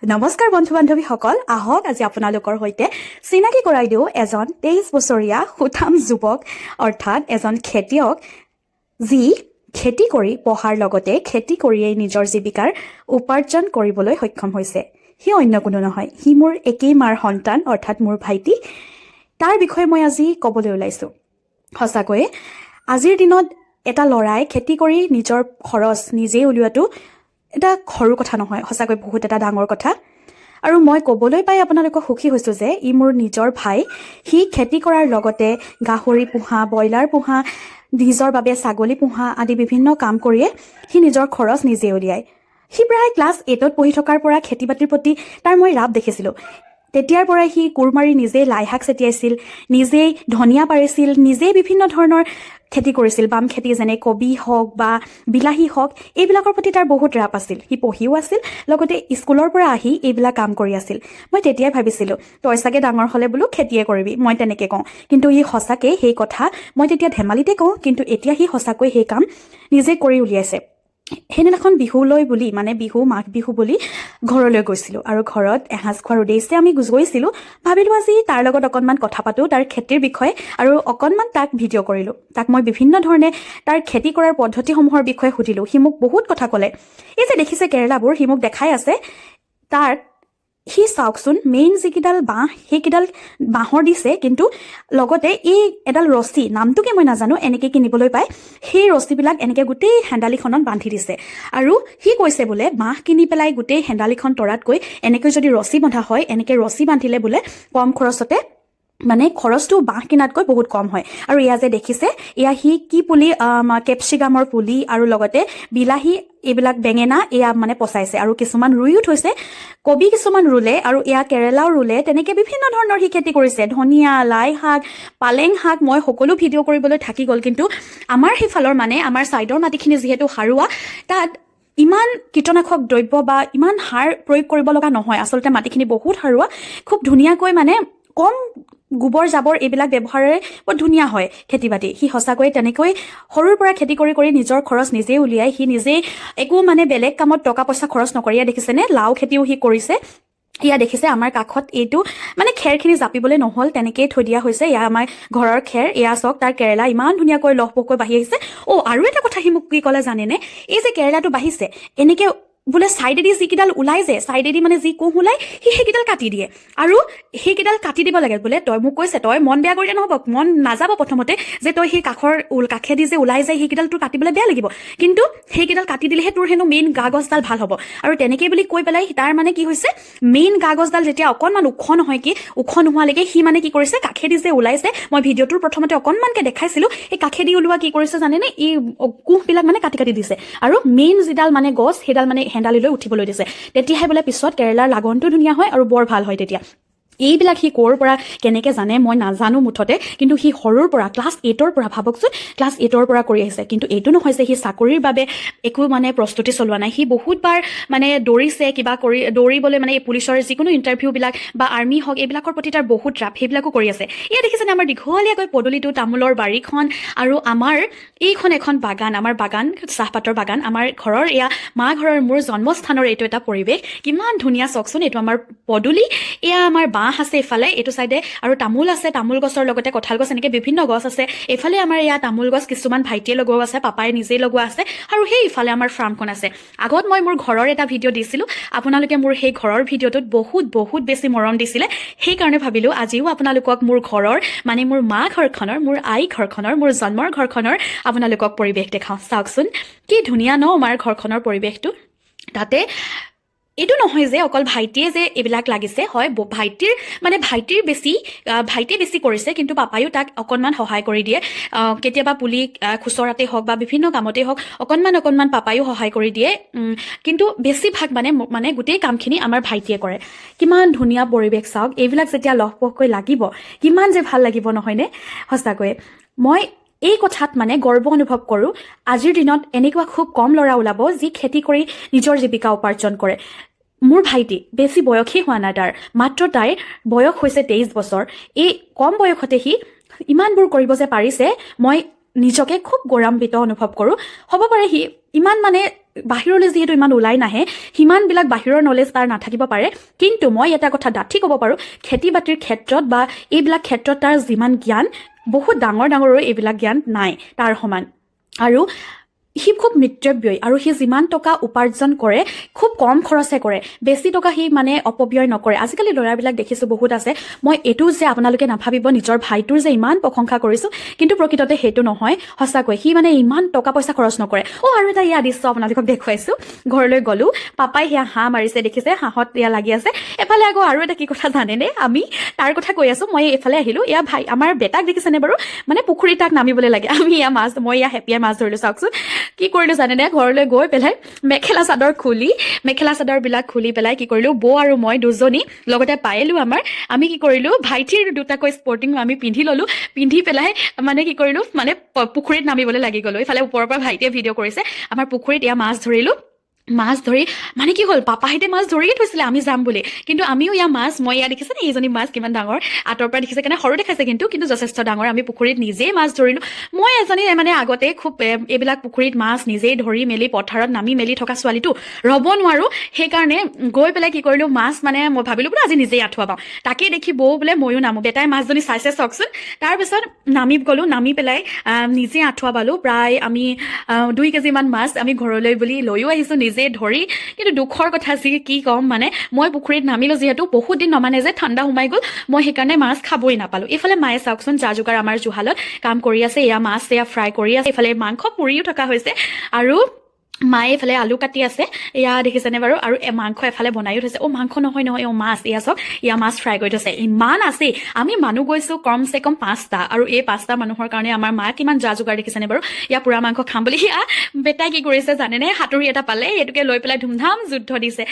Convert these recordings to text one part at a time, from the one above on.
নমস্কাৰ বন্ধু বান্ধৱীসকল, আহক আজি আপোনালোকৰ সৈতে চিনাকি কৰাই দিওঁ এজন 23 বছৰীয়া সুঠাম যুৱক, অৰ্থাৎ এজন খেতিয়ক, যি খেতি কৰি পঢ়াৰ লগতে খেতি কৰিয়েই নিজৰ জীৱিকাৰ উপাৰ্জন কৰিবলৈ সক্ষম হৈছে। সি অন্য কোনো নহয়, সি মোৰ একেই মাৰ সন্তান, অৰ্থাৎ মোৰ ভাইটি। তাৰ বিষয়ে মই আজি ক'বলৈ ওলাইছোঁ। সঁচাকৈয়ে আজিৰ দিনত এটা ল'ৰাই খেতি কৰি নিজৰ খৰচ নিজেই উলিওৱাটো এটা সৰু কথা নহয়, সঁচাকৈ বহুত এটা ডাঙৰ কথা। আৰু মই ক'বলৈ পাই আপোনালোকক সুখী হৈছোঁ যে ই মোৰ নিজৰ ভাই। সি খেতি কৰাৰ লগতে গাহৰি পোহা, ব্ৰইলাৰ পোহা, নিজৰ বাবে ছাগলী পোহা আদি বিভিন্ন কাম কৰিয়ে সি নিজৰ খৰচ নিজে উলিয়ায়। সি প্ৰায় ক্লাছ 8ত পঢ়ি থকাৰ পৰা খেতি বাতিৰ প্ৰতি তাৰ মই ৰাপ দেখিছিলোঁ। তেতিয়াৰ পৰাই সি কোৰ মাৰি নিজেই লাই শাক ছটিয়াইছিল, নিজেই ধনিয়া পাৰিছিল, নিজেই বিভিন্ন ধৰণৰ খেতি কৰিছিল। বাম খেতি যেনে কবি হওক বা বিলাহী হওক, এইবিলাকৰ প্ৰতি তাৰ বহুত ৰাপ আছিল। সি পঢ়িও আছিল, লগতে স্কুলৰ পৰা আহি এইবিলাক কাম কৰি আছিল। মই তেতিয়াই ভাবিছিলোঁ, তই চাগে ডাঙৰ হ'লে বোলো খেতিয়ে কৰিবি, মই তেনেকৈ কওঁ। কিন্তু সি সঁচাকৈ সেই কথা মই তেতিয়া ধেমালিতে কওঁ, কিন্তু এতিয়া সি সঁচাকৈ সেই কাম নিজে কৰি উলিয়াইছে। সেইদিনাখন বিহুলৈ বুলি, মানে বিহু, মাঘ বিহু বুলি ঘৰলৈ গৈছিলোঁ আৰু ঘৰত এসাঁজ খোৱাৰ উদ্দেশ্যে আমি গৈছিলোঁ। ভাবিলোঁ আজি তাৰ লগত অকণমান কথা পাতোঁ তাৰ খেতিৰ বিষয়ে আৰু অকণমান তাক ভিডিঅ' কৰিলোঁ। তাক মই বিভিন্ন ধৰণে তাৰ খেতি কৰাৰ পদ্ধতিসমূহৰ বিষয়ে সুধিলোঁ। সি মোক বহুত কথা ক'লে। এই যে দেখিছে কেৰেলাবোৰ, সি মোক দেখাই আছে। তাত সি চাওকচোন, মেইন যিকেইডাল বাঁহ, সেইকেইডাল বাঁহৰ দিছে, কিন্তু লগতে এই এডাল ৰছী, নামটো কি মই নাজানো, এনেকৈ কিনিবলৈ পায়, সেই ৰছীবিলাক এনেকৈ গোটেই হেন্দালিখনত বান্ধি দিছে। আৰু সি কৈছে বোলে বাঁহ কিনি পেলাই গোটেই হেন্দালিখন তৰাতকৈ এনেকৈ যদি ৰছী বন্ধা হয়, এনেকৈ ৰছী বান্ধিলে বোলে কম খৰচতে, মানে খৰচটো বাঁহ কিনাতকৈ বহুত কম হয়। আৰু এয়া যে দেখিছে, এয়া সি কি পুলি, কেপচিকামৰ পুলি আৰু লগতে বিলাহী, এইবিলাক বেঙেনা, এয়া মানে পচাইছে আৰু কিছুমান ৰুইও থৈছে। কবি কিছুমান ৰুলে আৰু এয়া কেৰেলাও ৰুলে। তেনেকৈ বিভিন্ন ধৰণৰ সি খেতি কৰিছে, ধনিয়া, লাই শাক, পালেং শাক। মই সকলো ভিডিঅ' কৰিবলৈ থাকি গ'ল। কিন্তু আমাৰ সেইফালৰ, মানে আমাৰ ছাইডৰ মাটিখিনি যিহেতু সাৰুৱা, তাত ইমান কীটনাশক দ্ৰব্য বা ইমান সাৰ প্ৰয়োগ কৰিব লগা নহয়। আচলতে মাটিখিনি বহুত সাৰুৱা, খুব ধুনীয়াকৈ মানে কম গোবৰ জাবৰ এইবিলাক ব্যৱহাৰেৰে বৰ ধুনীয়া হয় খেতি বাতি। সি সঁচাকৈয়ে তেনেকৈ সৰুৰ পৰা খেতি কৰি কৰি নিজৰ খৰচ নিজেই উলিয়াই। সি নিজেই একো মানে বেলেগ কামত টকা পইচা খৰচ নকৰে। ইয়াত দেখিছেনে, লাও খেতিও সি কৰিছে। এয়া দেখিছে, আমাৰ কাষত এইটো মানে খেৰখিনি জাপিবলৈ নহ'ল, তেনেকেই থৈ দিয়া হৈছে। এয়া আমাৰ ঘৰৰ খেৰ। এয়া চাওক, তাৰ কেৰেলা ইমান ধুনীয়াকৈ লহপহকৈ বাঢ়ি আহিছে। অ', আৰু এটা কথা সি মোক কি ক'লে জানেনে? এই যে কেৰেলাটো বাঢ়িছে, এনেকে বোলে ছাইডেদি যিকেইডাল ওলাই যে, ছাইডেদি মানে যি কোঁহ ওলাই, সি সেইকেইডাল কাটি দিয়ে। আৰু সেইকেইডাল কাটি দিব লাগে বোলে। তই মোক কৈছে, তই মন বেয়া কৰিলে নহ'ব, মন নাযাব প্ৰথমতে যে তই সেই কাষৰ কাষেদি যে ওলাই যায়, সেইকেইডাল তোৰ কাটিবলৈ বেয়া লাগিব, কিন্তু সেইকেইডাল কাটি দিলেহে তোৰ হেনো মেইন গা গছডাল ভাল হ'ব। আৰু তেনেকেই বুলি কৈ পেলাই তাৰ মানে কি হৈছে, মেইন গা গছডাল যেতিয়া অকণমান ওখ নহয় কি, ওখ নোহোৱালৈকে সি মানে কি কৰিছে, কাষেদি যে ওলাইছে, মই ভিডিঅ'টোৰ প্ৰথমতে অকণমানকৈ দেখাইছিলোঁ, সেই কাষেদি ওলোৱা কি কৰিছে জানেনে? এই কোঁহবিলাক মানে কাটি কাটি দিছে আৰু মেইন যিডাল মানে গছ, সেইডাল মানে হেন্দালিলৈ উঠিবলৈ দিছে। তেতিয়াহে বোলে পিছত কেৰেলাৰ লাগনটো ধুনীয়া হয় আৰু বৰ ভাল হয় তেতিয়া। এইবিলাক সি ক'ৰ পৰা কেনেকৈ জানে মই নাজানো মুঠতে, কিন্তু সি সৰুৰ পৰা, ক্লাছ 8ৰ পৰা, ভাবকচোন, ক্লাছ 8ৰ পৰা কৰি আহিছে। কিন্তু এইটো নহয় যে সি চাকৰিৰ বাবে একো মানে প্ৰস্তুতি চলোৱা নাই। সি বহুতবাৰ মানে দৌৰিছে, কিবা কৰি দৌৰিবলৈ, মানে এই পুলিচৰ যিকোনো ইণ্টাৰভিউবিলাক বা আৰ্মি হওক, এইবিলাকৰ প্ৰতি তাৰ বহুত ৰাপ, সেইবিলাকো কৰি আছে। এয়া দেখিছেনে আমাৰ দীঘলীয়াকৈ পদূলিটো, তামোলৰ বাৰীখন আৰু আমাৰ এইখন এখন বাগান, আমাৰ বাগান, চাহপাতৰ বাগান। আমাৰ ঘৰৰ, এয়া মা ঘৰৰ, মোৰ জন্মস্থানৰ এইটো এটা পৰিৱেশ। কিমান ধুনীয়া চাওকচোন। এইটো আমাৰ পদূলি, এয়া আমাৰ বাঁহ আছে এইফালে, এইটো চাইডে আৰু তামোল আছে, তামোল গছৰ লগতে কঁঠাল গছ, এনেকৈ বিভিন্ন গছ আছে। এইফালে আমাৰ এয়া তামোল গছ কিছুমান ভাইটিয়ে লগোৱা আছে, পাপাই নিজেই লগোৱা আছে আৰু সেই ইফালে আমাৰ ফাৰ্মখন আছে। আগত মই মোৰ ঘৰৰ এটা ভিডিঅ' দিছিলোঁ, আপোনালোকে মোৰ সেই ঘৰৰ ভিডিঅ'টোত বহুত বহুত বেছি মৰম দিছিলে। সেইকাৰণে ভাবিলোঁ আজিও আপোনালোকক মোৰ ঘৰৰ, মানে মোৰ মা ঘৰখনৰ, মোৰ আই ঘৰখনৰ, মোৰ জন্মৰ ঘৰখনৰ আপোনালোকক পৰিৱেশ দেখাওঁ। চাওকচোন, কি ধুনীয়া ন আমাৰ ঘৰখনৰ পৰিৱেশটো? তাতে এইটো নহয় যে অকল ভাইটিয়ে যে এইবিলাক লাগিছে। হয়, ভাইটিৰ মানে ভাইটিয়ে বেছি কৰিছে, কিন্তু পাপায়ো তাক অকণমান সহায় কৰি দিয়ে। কেতিয়াবা পুলি খুচৰাতেই হওক বা বিভিন্ন কামতেই হওক, অকণমান অকণমান পাপায়ো সহায় কৰি দিয়ে। কিন্তু বেছিভাগ মানে মানে গোটেই কামখিনি আমাৰ ভাইটিয়ে কৰে। কিমান ধুনীয়া পৰিৱেশ চাওক। এইবিলাক যেতিয়া লহপহকৈ লাগিব, কিমান যে ভাল লাগিব, নহয়নে? সঁচাকৈয়ে মই এই কথাত মানে গৰ্ব অনুভৱ কৰোঁ। আজিৰ দিনত এনেকুৱা খুব কম ল'ৰা ওলাব যি খেতি কৰি নিজৰ জীৱিকা উপাৰ্জন কৰে। মোৰ ভাইটি বেছি বয়সেই হোৱা নাই তাৰ, মাত্ৰ তাইৰ বয়স হৈছে 23 বছৰ। এই কম বয়সতে সি ইমানবোৰ কৰিব যে পাৰিছে, মই নিজকে খুব গৌৰৱান্বিত অনুভৱ কৰোঁ। হ'ব পাৰে সি ইমান মানে বাহিৰলৈ যিহেতু ইমান ওলাই নাহে, সিমানবিলাক বাহিৰৰ নলেজ তাৰ নাথাকিব পাৰে। কিন্তু মই এটা কথা ডাঠি ক'ব পাৰোঁ, খেতি বাতিৰ ক্ষেত্ৰত বা এইবিলাক ক্ষেত্ৰত তাৰ যিমান জ্ঞান, বহুত ডাঙৰ ডাঙৰো এইবিলাক জ্ঞান নাই তাৰ সমান। আৰু সি খুব মিতব্যয়ী আৰু সি যিমান টকা উপাৰ্জন কৰে, খুব কম খৰচে কৰে, বেছি টকা সি মানে অপব্যয় নকৰে। আজিকালি ল'ৰাবিলাক দেখিছোঁ বহুত আছে। মই এইটো যে আপোনালোকে নাভাবিব, নিজৰ ভাইটোৰ যে ইমান প্ৰশংসা কৰিছোঁ, কিন্তু প্ৰকৃততে সেইটো নহয়। সঁচাকৈ সি মানে ইমান টকা পইচা খৰচ নকৰে। অ', আৰু এটা এয়া দৃশ্য আপোনালোকক দেখুৱাইছোঁ। ঘৰলৈ গ'লোঁ, পাপাই সেয়া হাঁহ মাৰিছে, দেখিছে, হাঁহত এয়া লাগি আছে। এফালে আকৌ আৰু এটা কি কথা জানেনে? আমি তাৰ কথা কৈ আছোঁ, মই এইফালে আহিলোঁ। এয়া ভাই, আমাৰ বেটাক দেখিছেনে বাৰু? মানে পুখুৰীত তাক নামিবলৈ লাগে। আমি এয়া মাছ, মই এয়া হেপিয়াই মাছ ধৰিলোঁ। চাওকচোন কি কৰিলোঁ জানেনে? ঘৰলৈ গৈ পেলাই মেখেলা চাদৰবিলাক খুলি পেলাই কি কৰিলোঁ, বৌ আৰু মই দুজনী, লগতে পায়েলো আমাৰ, আমি কি কৰিলোঁ, ভাইটিৰ দুটাকৈ স্পৰ্টিং আমি পিন্ধি ল'লোঁ। পিন্ধি পেলাই মানে কি কৰিলোঁ, মানে পুখুৰীত নামিবলৈ লাগি গ'লোঁ। ইফালে ওপৰৰ পৰা ভাইটিয়ে ভিডিঅ' কৰিছে। আমাৰ পুখুৰীত এয়া মাছ ধৰিলোঁ। মাছ ধৰি মানে কি হ'ল, পাপাহেঁতে মাছ ধৰিয়ে থৈছিলে আমি যাম বুলি। কিন্তু আমিও ইয়াৰ মাছ, মই ইয়াত, দেখিছে নে এইজনী মাছ কিমান ডাঙৰ? আঁতৰৰ পৰা দেখিছে কাৰণে সৰু দেখাইছে, কিন্তু যথেষ্ট ডাঙৰ। আমি পুখুৰীত নিজেই মাছ ধৰিলোঁ। মই এজনী মানে আগতে খুব এইবিলাক পুখুৰীত মাছ নিজেই ধৰি মেলি, পথাৰত নামি মেলি থকা ছোৱালীটো, ৰ'ব নোৱাৰোঁ। সেইকাৰণে গৈ পেলাই কি কৰিলোঁ, মাছ মানে মই ভাবিলোঁ বোলে আজি নিজেই আঁঠুৱা পাওঁ। তাকেই দেখি বৌ বোলে ময়ো নামো। বেটাই মাছজনী চাইছে চাওকচোন। তাৰপিছত নামি গ'লোঁ। নামি পেলাই নিজে আঁঠুৱা পালোঁ। প্ৰায় আমি 2 কেজিমান মাছ আমি ঘৰলৈ বুলি লৈও আহিছোঁ নিজে ধৰি। কিন্তু দুখৰ কথা যি কি ক'ম, মানে মই পুখুৰীত নামিলোঁ যিহেতু, বহুত দিন নমানে যে, ঠাণ্ডা সোমাই গ'ল। মই সেইকাৰণে মাছ খাবই নাপালোঁ। এইফালে মায়ে চাওকচোন, যা যোগাৰ আমাৰ জুহালত কাম কৰি আছে। এয়া মাছ এয়া ফ্ৰাই কৰি আছে, এইফালে মাংস পুৰিও থকা হৈছে আৰু মায়ে এইফালে আলু কাটি আছে। এয়া দেখিছেনে বাৰু? আৰু মাংস এফালে বনায়ো থৈছে। অ', মাংস নহয় নহয়, অ' মাছ। এয়া চাওক, এয়া মাছ ফ্ৰাই কৰি থৈছে। ইমান আছেই। আমি মানুহ গৈছোঁ কমচে কম পাঁচটা আৰু এই পাঁচটা মানুহৰ কাৰণে আমাৰ মা কিমান যা যোগাৰ, দেখিছেনে বাৰু? এয়া পোৰা মাংস খাম বুলি। সেয়া বেটাই কি কৰিছে জানেনে? হাতুৰি এটা পালে, সেইটোকে লৈ পেলাই ধুমধাম যুদ্ধ দিছে।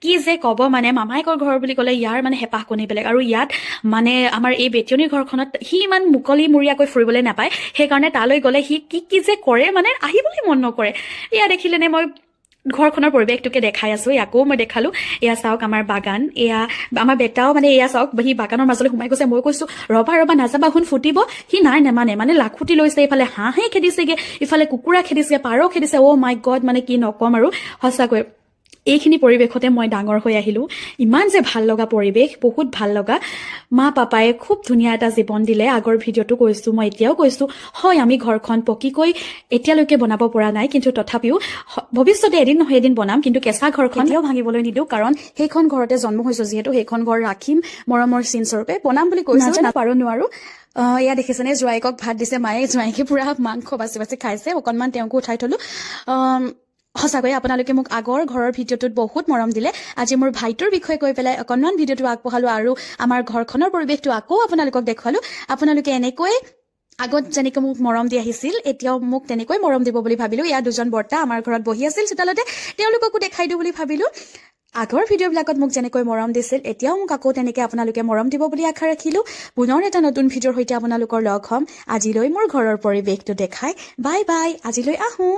কি যে ক'ব, মানে মামায়েকৰ ঘৰ বুলি ক'লে ইয়াৰ মানে হেঁপাহ কোনেই বেলেগ। আৰু ইয়াত মানে আমাৰ এই বেটিয়নিৰ ঘৰখনত সি ইমান মুকলিমূৰীয়াকৈ ফুৰিবলৈ নাপায়। সেইকাৰণে তালৈ গ'লে সি কি কি যে কৰে, মানে আহিবলৈ মন নকৰে। এয়া দেখিলেনে? মই ঘৰখনৰ পৰিৱেশটোকে দেখাই আছোঁ, ইয়াকো মই দেখালোঁ। এয়া চাওক আমাৰ বাগান। এয়া আমাৰ বেটাও, মানে এয়া চাওক, সি বাগানৰ মাজলৈ সোমাই গৈছে। মই কৈছোঁ, ৰ'বা ৰ'বা, নাযাবা শুন, ফুটিব। সি নাই, নেমানে। মানে লাখুটি লৈছে, ইফালে হাঁহে খেদিছেগে, ইফালে কুকুৰা খেদিছে, পাৰ খেদিছে। অ' মাই গড, মানে কি নকম আৰু। সঁচাকৈ এইখিনি পৰিৱেশতে মই ডাঙৰ হৈ আহিলোঁ। ইমান যে ভাল লগা পৰিৱেশ, বহুত ভাল লগা। মা পাপায়ে খুব ধুনীয়া এটা জীৱন দিলে। আগৰ ভিডিঅ'টো কৈছোঁ, মই এতিয়াও কৈছোঁ। হয়, আমি ঘৰখন পকীকৈ এতিয়ালৈকে বনাব পৰা নাই, কিন্তু তথাপিও ভৱিষ্যতে এদিন নহয় এদিন বনাম। কিন্তু কেঁচা ঘৰখন এতিয়াও ভাঙিবলৈ নিদিওঁ, কাৰণ সেইখন ঘৰতে জন্ম হৈছোঁ যিহেতু, সেইখন ঘৰ ৰাখিম মৰমৰ চিনস্বৰূপে। বনাম বুলি কৈছোঁ, পাৰোঁ নোৱাৰোঁ। এয়া দেখিছেনে, জোঁৱাইকক ভাত দিছে মায়ে। জোঁৱাইকে পূৰা মাংস বাচি বাচি খাইছে। অকণমান তেওঁকো উঠাই থলোঁ। সঁচাকৈয়ে আপোনালোকে মোক আগৰ ঘৰৰ ভিডিঅ'টোত বহুত মৰম দিলে। আজি মোৰ ভাইটোৰ বিষয়ে কৈ পেলাই অকণমান ভিডিঅ'টো আগবঢ়ালোঁ আৰু আমাৰ ঘৰখনৰ পৰিৱেশটো আকৌ আপোনালোকক দেখুৱালোঁ। আপোনালোকে এনেকৈ আগত যেনেকৈ মোক মৰম দি আহিছিল, এতিয়াও মোক তেনেকৈ মৰম দিব বুলি ভাবিলোঁ। ইয়াৰ দুজন বৰ্তা আমাৰ ঘৰত বহি আছিল চোতালতে, তেওঁলোককো দেখাই দিওঁ বুলি ভাবিলোঁ। আগৰ ভিডিঅ'বিলাকত মোক যেনেকৈ মৰম দিছিল, এতিয়াও মোক আকৌ তেনেকৈ আপোনালোকে মৰম দিব বুলি আশা ৰাখিলোঁ। পুনৰ এটা নতুন ভিডিঅ'ৰ সৈতে আপোনালোকৰ লগ হ'ম। আজিলৈ মোৰ ঘৰৰ পৰিৱেশটো দেখাই বাই বাই, আজিলৈ আহোঁ।